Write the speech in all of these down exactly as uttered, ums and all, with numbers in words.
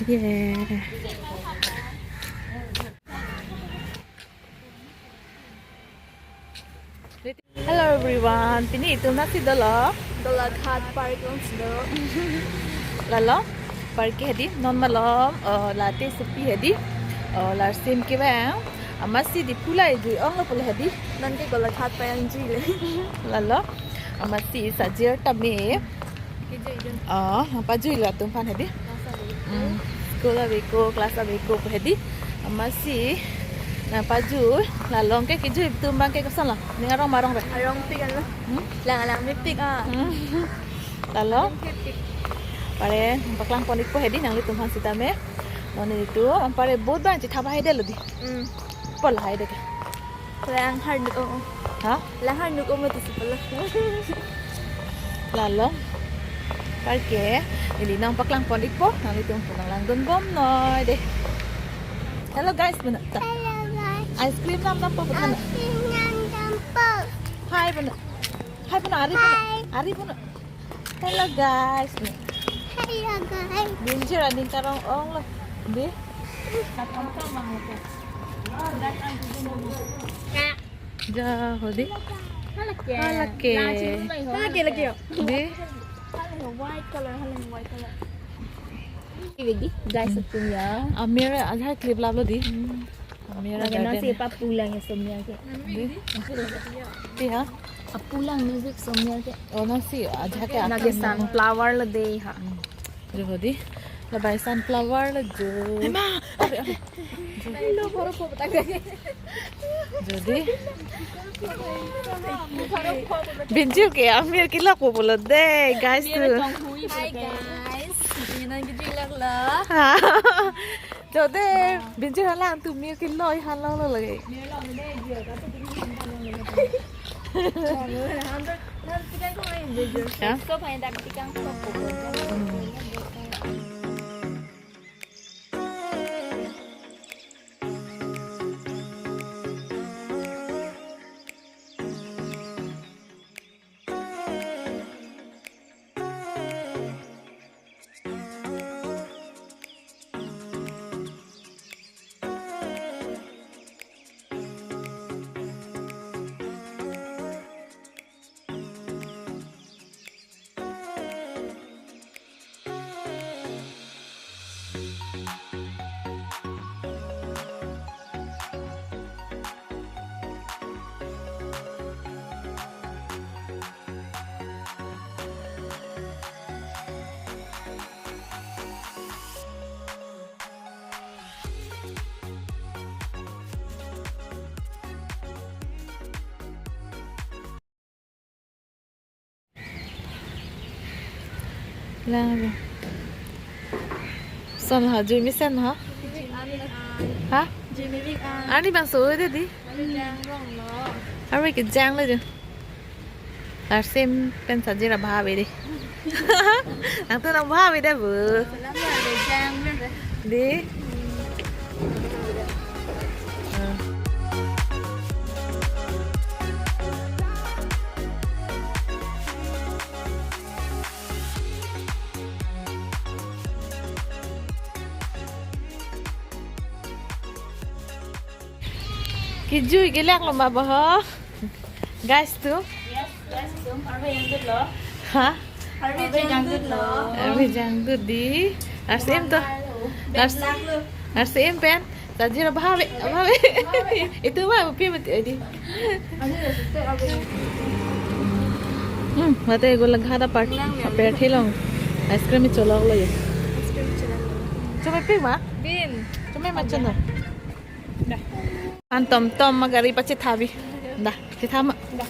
Yeah. Hello everyone, pini itum nasi dolo. Golaghat Park along si do. Lalo, park ke hedi, non malom, eh, late sepi hedi, eh, larsim kevang, amatsi Diphu la ejui onglo pulo hedi. Non ke Golaghat payang jui le. Lalo, amatsi sajir tame. Kejui jun. Oh, nangpajui lo atum aphan hedi. Nasa le. Hmm. School aveko, class aveko hedi. Amatsi nangpajui, la along ke kejui atum abang ke koson lo? Ning arong ma arong re? Arongpik alo. Hmm? Lang lang mepik ah. Hmm. Lalo? Mepik. Pare, paklang pon ikpo hedi nanglitum aphan sitame. Non itum, pare boat abang chethap hai delo di. Hmm. Pol hai de ke. Lang har nuk om. Ha? Lang har nuk om ti si pala. Lalo. Park ke, ili nangpaklang pon ikpo, nanglitum pu nanglang dunbom noi de. Hello guys, bana. Hello guys. Ice cream nam nam po bana. Ice cream nam nam po. Hi bana. Hi bana, ari bana. Hi. Ari bana. Hello guys. Hello guys. Binjir aning karong onglo. Di. Ja, hodi. Hala ke? Hala ke? Hala ke lagi yo. Di. Hala white color, hala white color. Ini di, guys, atum ya. Amir ajak clip lap lo di. Amir lagi garden. Nasi papulang ya semua ke. Di. Di ha? Papulang music semua ke. Oh, nasi ajak ke. Lagi akan sunflower lo de ha. Jo hodi. Labai sunflower lo jo. Ema. Hello, baru po patang lagi. Jadi Binjir ke Amir kelok po pulo de, guys tu. Hi guys. Ini nang kejui lak lah. Ha. Jode, Binjir halang tu Mir keloi halang lo lagi. Ya. Lang. Son ha, jui mesen ha? Ha? Ani bangso de di? Arve kejang lo jo. Larsim pen sajir abha ave de. Nangtum nang abha ave de bu. Di. Kejui kelak lo ma boho? Guys tu? Yes, guys tu. Arve jangdut lo. Ha? Arve jangdut lo. Arve jangdut di. Larsim to. Lars-, larsim pen. Sajir abha ave, abha ave. Itu ma, pi mati di. Hmm, mate Golaghat apart. Apart hilong. Ice cream cholok lo ya. Ice cream cholok lo. Chome pi ma? Bin. Chome ma chona. An tomtom ma gari pachethap bi. Da, chethap ma. Da.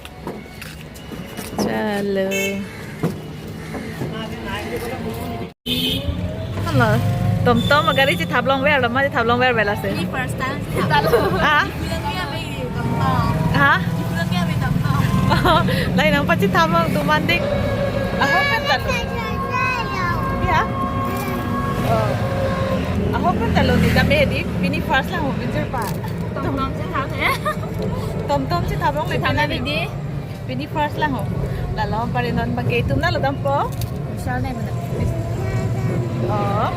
Chalo. Hello. Tomtom ma gari chethap longver lo ma chethap longver bela se. Ini first time chethap. Ah? Pulang ya be tomtom. Ha? Pulang ya be tomtom. Lai nangpachethap long tu manding. Ahok pen ta lo. Ya? Oh. Ahok pen ta lo ni kami di. Pini first lang ho Binjir pa. Tomtom chethap ya. Tomtom chethap long le. Chethap na pini di. Pini first lang ho. Lalo pare non bangke itum na lo dampo. Vishal nai mana. Oh.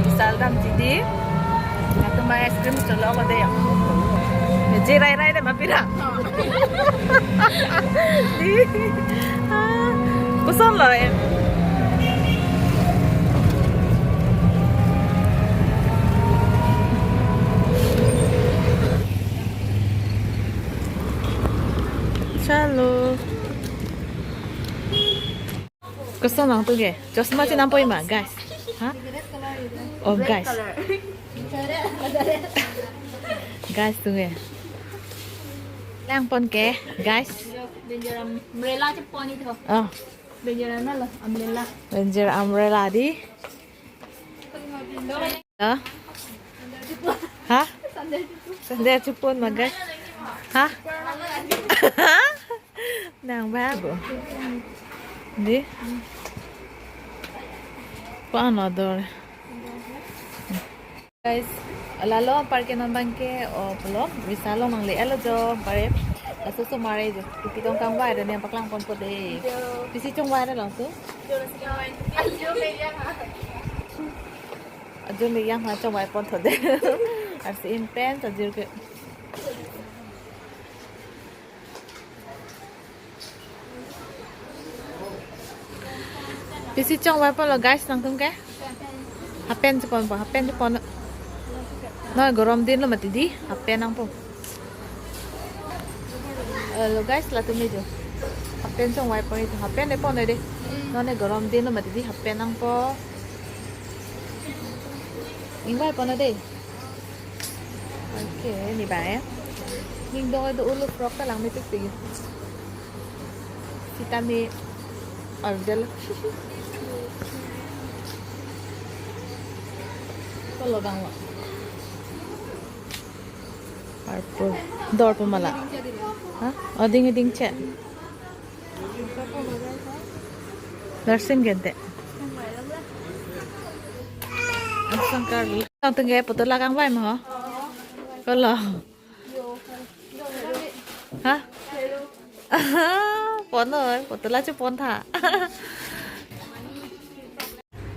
Vishal damji dei. Latum ice cream cholo ko dei. Meje rai rai dei ma pira. Dei. Ah, kosonlo, eh? Chalo. Koson nangtum ke? Chosma chinampo ima, guys. Ha? Oh, guys. Guys, tum ke. Langpon ke, guys. Benjamin umbrella chepon ito. Oh. Benjamin umbrella, umbrella. Benjamin umbrella dei. Oh. Ha? Sandal chepon ma, guys. Ha? Nang bago. Dei. Ko-an ador. Guys, lalo parke non abangke, oh, pulo, Vishal along nangle-etlo jo, pare. Laso osomar-e jo. Kopi tong kangvai dei, nangpaklangponpo dei. Jo. Pisi chongvai dei laso? Jo, lasi kangvai. Ajo, media ha. Ajo, media ha, chongvaiponthu dei. Arsi impen, tajir ke. Pisi chongvaiponlo, guys, nangtum ke? Half pant cheponpo, half pant chepon. Non gorom dinlo mati dei, half pant nangpo. Hello, guys, latum ke jo. Half pant chongvaipon ito, half pant chepon dei. Non gorom dinlo mati dei, half pant nangpo. Ingvaipon dei. Okay, ne bang, eh. Ning dong do ulo frock ta langmepikpik. Sitame order. Kolo bang lo. Purple. Dorpo ma la. Ha? Oh, ding ding che. Nursing gente. Asang kar. Nangtum ke putula kangvai ma ho? Kolo. Ha? Pon noi, putula chepontha.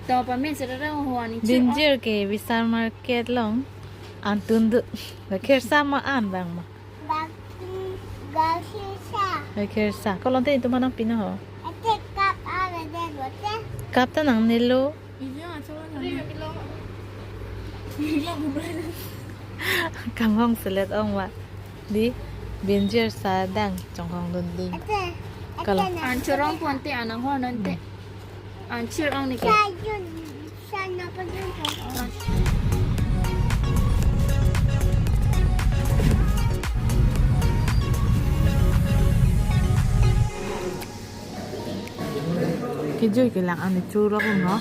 To pamen sera ho ani che. Binjir ke Vishal Market along. Antun do. Khersa ma an bang ma. Bak-, gakhirsa. Khersa. Kolon te itum anang pina ho. Ate cup ave dei lote. Cup ta nangnelo. Iya, coba nangne. Kanghong selet ong wa. Dei, binjir sa dang chonghong dun dei. Ate, ate. Kalau na. An chorong pon te, anang hor non te. Hmm. An chir ong ne ke. Sa jun, sa na pa jun pa. Kejui kelang ani churok no.